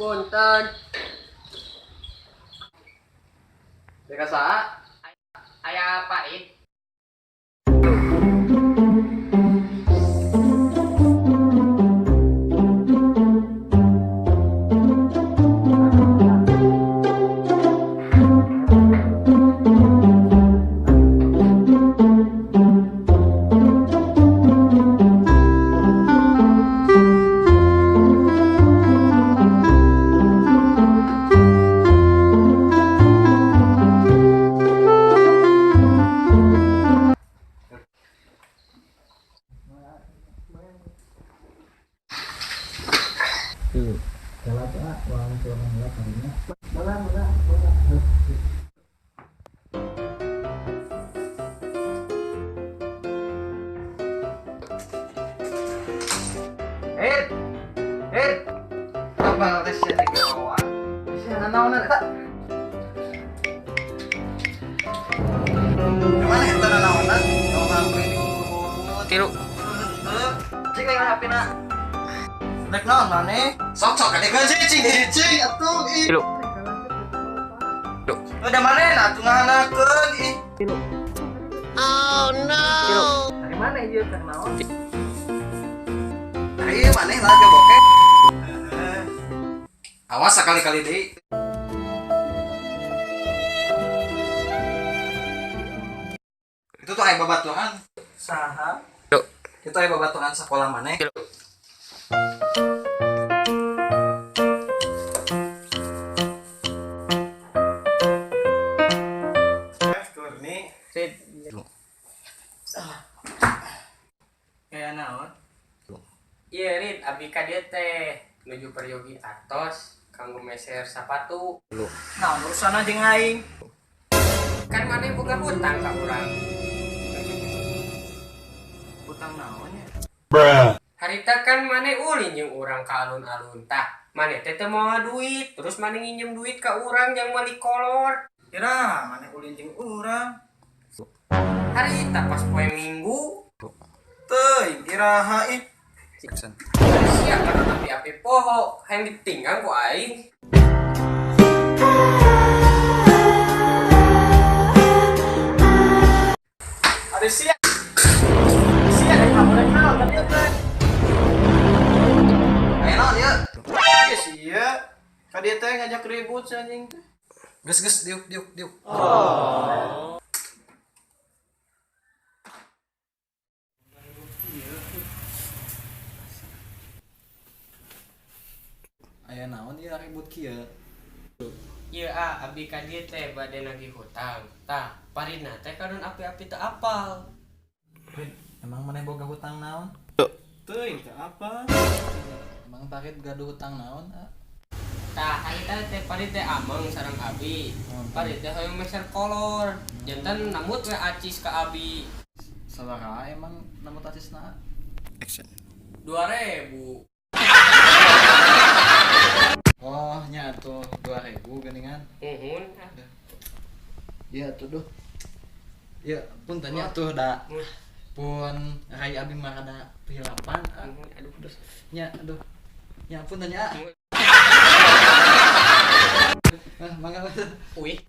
Punten. Deka saha? Aya Farid. Apa tes ya tiga sia naonan eta? Kemana eta naonan? Tilu. Cing neng HP-na. Rek naon maneh? Sok-sok kadekeun sih cing cing atuh ih. Tilu. Udah maneh na atuh ngahanakeun ih. Tilu. Oh no. Tilu. Dari mana ieu teh naon? Ieu maneh lah bokeh. Awas sekali-kali deui. Itu tuh aya babaturan. Saha? Itu aya babaturan sekolah maneh. Kurni. Kayak naon? Iya Rid, abi ka dieu teh nuju peryogi atos kanggo meser sapatu. Nah, urusan jeung aing. Kan maneh boga hutang ka urang. Hutang naon nya? Bruh. Harita kan maneh ulin jeung urang ka alun-alun tah. Maneh teh teu mawa duit, terus maneh nginjem duit ka urang jang meuli kolor. Kira maneh ulin jeung urang. Harita pas poe Minggu. Teuing iraha ih. Siapa kan api-api poho, hayang ditinggang ku aing. Ada siap. Siap rek naon rek naon ka dieu teh. Aya naon ieu? Ieu sia. Ka dieu teh ngajak ribut si anjing teh. Geus geus diuk diuk diuk. Oh. Aya naon ieu ribut kieu? Ieu ah abdi ka dieu teh bade nagih hutang. Tah, parina teh kadon api-api teu apal. Emang maneh boga hutang naon? Teuing teu apa? Emang Farid gaduh hutang naon? Tah, harita teh Farid teh ameng sareng abi. Farid teh hoyong meser kolor. Janten namut we acis ka abi. Sabaraha emang namut acisna? Action. 2000. Oh, nya atuh 2000 geuningan. Nuhun. Iya atuh duh. Ya, punten nya atuh da. Pun rai abi mah rada pilapan. Aduh, terus nya aduh. Nya punten nya. Ah, mangga. Uih.